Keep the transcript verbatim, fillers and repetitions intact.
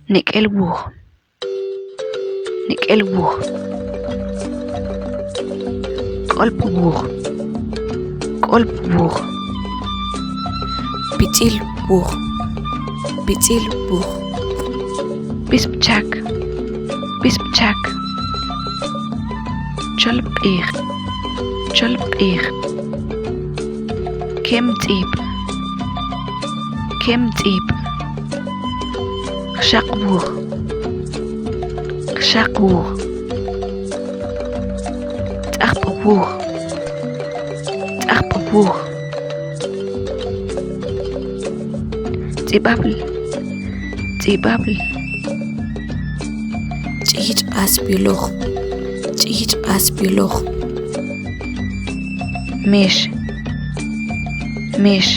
ኔቄል ቡኽ፣ ኔቄል ቡኽ። ቆልፕ ቡኽ፣ ቆልፕ ቡኽ። ቢጺል ቡኽ፣ ቢጺል ቡኽ። ቢስብቻክ፣ ቢስብቻክ። ቸልጲኽ፣ ቸልጲኽ። ኬምጺብ፣ ኬምጺብ። ኽሻቕ ቡኽ፣ ኽሻቕ ቡኽ። ጻኽብ ቡኽ፣ ጻኽብ ቡኽ። ጺባብል፣ ጺባብል። ጭይጭ ባስ ቢሎኽ፣ ጭይጭ ባስ ቢሎኽ። ሜሽ፣ ሜሽ።